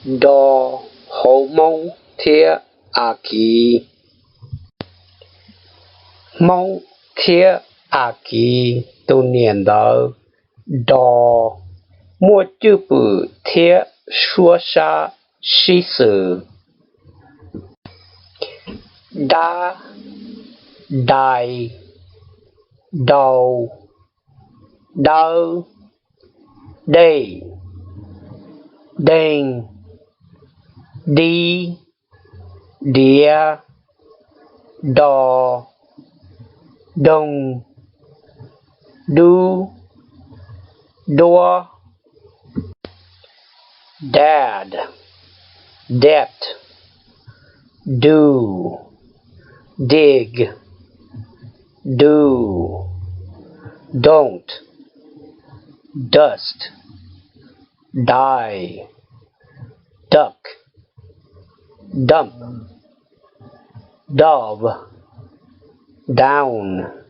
Do hauv Hmoob thiab Akiv. Hmoob thiab Akiv tus niam ntawd, Do, muaj cwj pwm thiab suab sab sib xws: dab, dai, dau, dawb, dej, deej, dib, diav, do, doog, dub, duab, dad, debt, do, dig, do, don't, dust, die, duck, dump, dove, down.